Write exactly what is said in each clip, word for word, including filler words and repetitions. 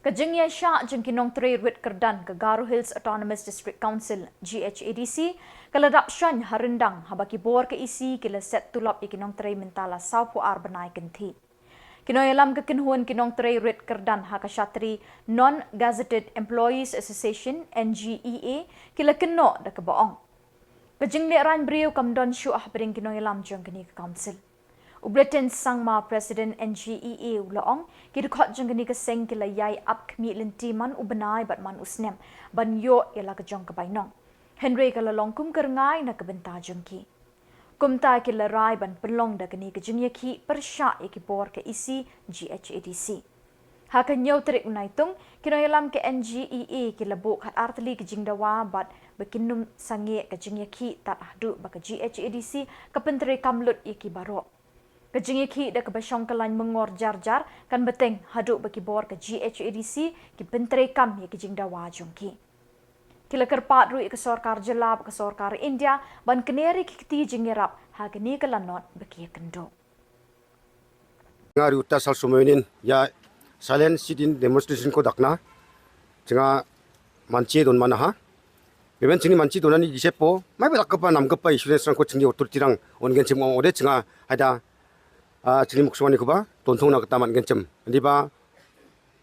Ka jingïaishah jong ki nongtrei rit kyrdan ka Garo Hills Autonomous District Council, G H A D C, ka la dap shon ha ryndang haba ki bor ka E C ki la set tulop ïa ki nongtrei mynta la sawphew ar bnai kynthih. Ki nongïalam ka kynhun ki nongtrei rit kyrdan ha ka shatri Non-Gazetted Employees Association, N G E A, ki la kynnoh da kaba ong ka jingleh rain briew kam don shuh ha pdeng ki nongïalam jong kane ka council. U Bulletin Sangma, President N G E A, u la ong ki dkhot jong kane ka seng ki la ïai ap khmih lynti man u bnai bad man u snem ban ïoh ïa la ka jong ka bainong. Hynrei ka la long kum ka rngai na ka bynta jong ki. Kumta ki la rai ban pynlong da kane ka jingïakhih pyrshah ïa ki bor ka E C G H A D C. Ha ka hynñiew tarik u Naitung, ki nongïalam ka N G E A ki la buh khatar tylli ki jingdawa bad ba kin ym sangeh ka jingïakhih tad haduh ba ka G H A D C ka pyntreikam lut ïa ki baroh. Ka jingïakhih da kaba shong kyllain myngor jar jar kan bteng haduh ba ki bor ka G H A D C ki pyntreikam ïa ki jingdawa jong ki. Ki la kyrpad ruh ïa ka sorkar jylla bad ka sorkar India ban kner ïa ki kti jingïarap ha kane ka lanot ba ki ïakynduh. Nga ri uta sal sumoinin ïa silent sit-in demonstration ko dakna. Chinga manchi don manaha. Beben chini manchi donani gisepo mai ba dakapa namkapa issue ne srang ko chini otur tirang on gen chim ong ode chinga haida, ah, chini muksong ani kuba tontong na kata man gen chim. Ndi ba,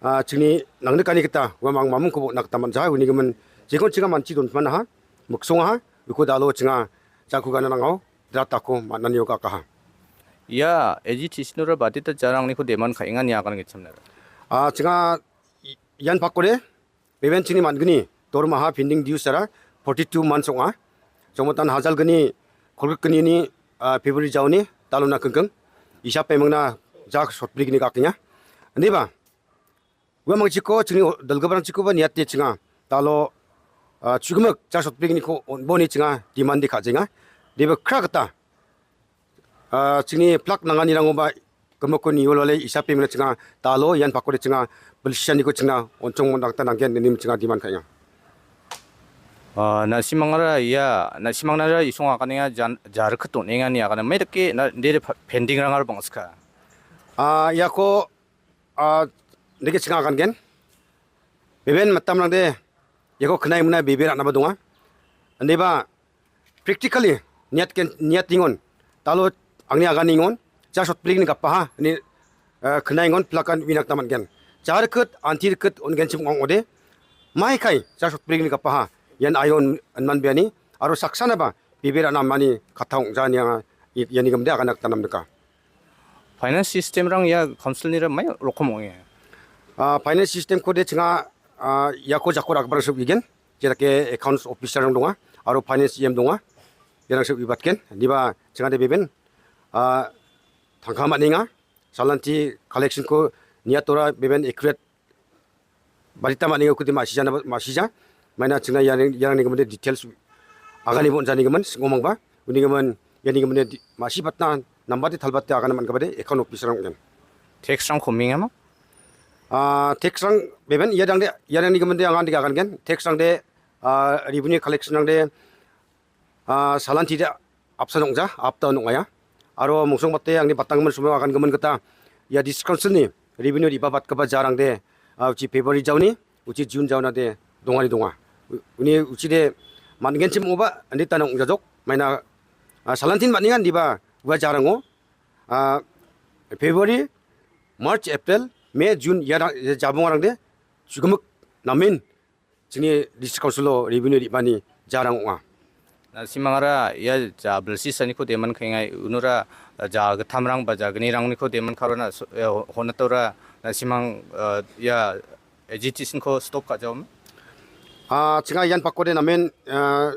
ah, chini nang ni kani kata wa mang mamung kubo na kata man jai uni gemen jikon chinga manchi don manaha. Muksong ha uko dalo chinga jaku gana nang ho drata ko man nani oka kaha. Ya, eji tisinura batita jarang ni ko deman khaingan ya kan ngecham nara. Ah, chinga yan pakore. Beben chini man gni tor maha pending due sara forty two months onga. Jomatan hajal gni khulgit gni ni, ah, February jauni talo na kengkeng. Isa pemeng na ja sotpli gni kaknya. Ndi ba wa mang chiko chini dalgabrang chiko ba niat te chinga talo, ah, chugmek ja sotpli gni ko boni chinga demand di kha jinga. Ndi ba kra kata. Ah, chini plak nangani rango ba kemoko ni yolo le isa pemeng na chinga talo yan pakore chinga belsian iko chinga onchong mondang tanang gen ni chinga demand kaya. Ah, na simangara ya, na simangara isong akan ya jan jar ketu ninga ni akan mai deke na dere pending rangar bangska. Ah, ya ko, ah, deke chinga akan gen. Beben matam nang de ya ko kenai muna bebe rak na badunga. Ande ba practically niat ken niat tingon talo angni agan ingon ja sot pling ni kapaha ni, eh, khnai ngon plakan winak taman gen ja rkut anti rkut on gen chim ngong ode mai kai ja sot pling ni kapaha yan ayon anman biani aro saksana ba bibir anam mani khathaung ja ni anga yani gamde akan ak tanam deka. Finance system rang ya council ni ra mai rokom ong ya. Ah, finance system ko de chinga, ah, ya ko jakor akbar sub igen. Jera ke accounts officer rang donga, aro finance E M donga. Jera sub ibat ken, diba chinga de beben. Ah, thangka mat ninga, salanti collection ko niatora beben accurate. Barita mat ninga kuti masija na masija. Maina chingna yang yang ni kemende details. Agan ni bon jani kemen ngomong ba. Uni kemen yang ni kemende masi patna number di thalbat agan man kebade account officer rang ken. Tax rang khoming ama? Ah, tax rang beben ya dang de ya dang ni kemende angan de agan ken. Tax rang de, ah, revenue collection rang de, ah, salanti de apsa nongja apta nongaya. Aro mungsong bate yang ni batang men semua akan gemen keta ya district council ni revenue di babat keba jarang de, ah, uchi February jauh ni uchi June jauh na de donga ni donga. U- uni uchi de man ngen chim oba andi tanong jajok maina, ah, salantin mat ningan diba gua jarang o, ah, February, March, April, May, June ya da- ya jabong orang de chugemuk namin. Chini district council lo revenue di bani jarang onga. Na simangara ya ja belsi sani ko deman khaingai unura ja getam rang ba ja geni rang ni ko deman karona so- ya honatora na simang, eh, ya agitation ko stop ka jom. Ah, chinga yan pakode namen, eh,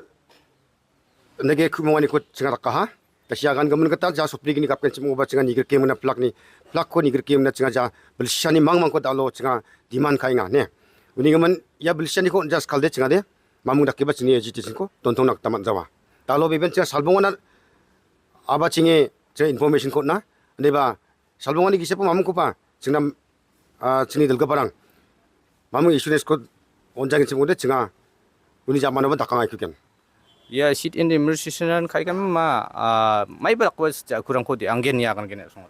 nege kumongani ko chinga rakaha. Tasia gan gamun kata ja sopli gini kapken chimo ba chinga nigir kemuna plak ni plak ko nigir kemuna chinga ja belsi sani mang mang ko dalo chinga demand khainga ne. Uni gamun ya belsi sani ko ja skalde chinga de. Mamung dak kiba chini agitation ko tontong nak taman jawa. Talo beben chinga salbong na aba chinge chinga information ko na. Ande ba salbong ani gise pa mamung ko pa chinga, ah, chini delga barang. Mamung insurance ko onjang chinga de chinga uni jamano ba dakang ai kuken. Ya sit in the administration ran kai kan ma, ah, mai ba ko ja kurang ko di anggen ya kan kene song.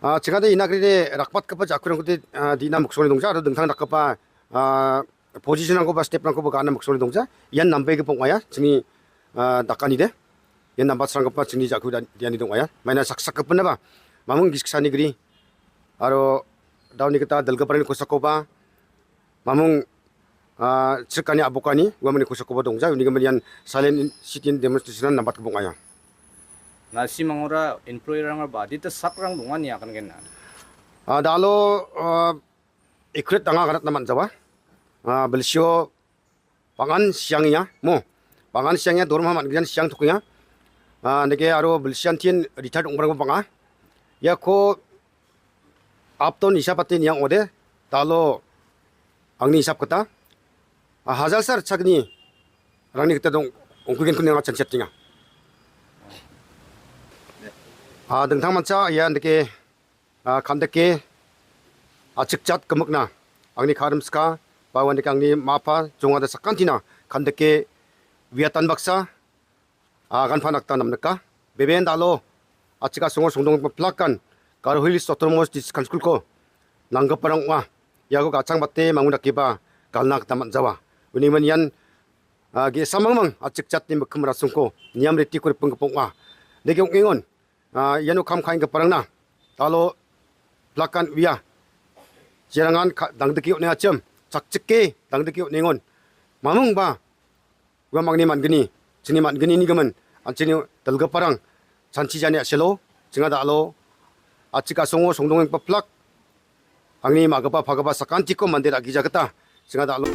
Ah, chingada ina kri de rakpat kapa jakku rang kuti, ah, dina muksoni dongja, atau dengtang dak kapa, ah, position rang ko ba step rang ko ba kana muksoni dongja, yan nambai ke pong aya, chini, ah, dakani de, yan nambat serang kapa chini jakku dan, diani dong aya, maina sak sak kapa na ba, mamung gis kesani gri, aro dauni kita delga parani kosa ko ba, mamung, ah, chirkani abokani, wa mani kosa ko ba dongja, uni gaman yan silent sit-in demonstration nambat ke pong aya. Na si mangora employer rang ba, di te sat rang dungan ya kan kena. Ah, dalo, ah, ikrit danga kanat naman jawa. Ah, belsio pangan siang ya, mo. Pangan siang ya, dorma man gian siang tuk ya. Ah, nege aro belsian tin retired umrang panga. Ya ko apton isap atin yang ode, talo angni isap kata. Ah, hazal sar chagni rangni kata dong ungkugen kun yang chan chat tinga. Ah, dengtang mancha ya nege, ah, khandake, ah, chikchat kemukna. Angni kharim ska, pawan deke angni mapa, jonga da sakantina, khandake, wiatan baksa, ah, kan panak tanam neka. Beben dalo, ah, chika songo songdong peplakan, Garo Hills Autonomous District Council ko, nangga parang wa, ya ko kachang bate, mangun dake ba, kalna kata man jawa. Uni man yan, ah, ge samang mang, ah, chikchat ni mekem rasung ko, niam riti ko ripeng kepong wa. Deke ung ingon, ah, yanu kam khain ke parang na. Talo plakan wia. Chirangan ka dang deki ne achem. Chak cheke dang deki ne ngon. Mamung ba. Wa mang ni man geni. Chini man geni ni gaman. An chini telga parang. Chanchi jani aselo. Chinga dalo. Achika songo songdong yang peplak. Angni ma gapa pha gapa sakanti ko mandir agi jagata. Chinga dalo.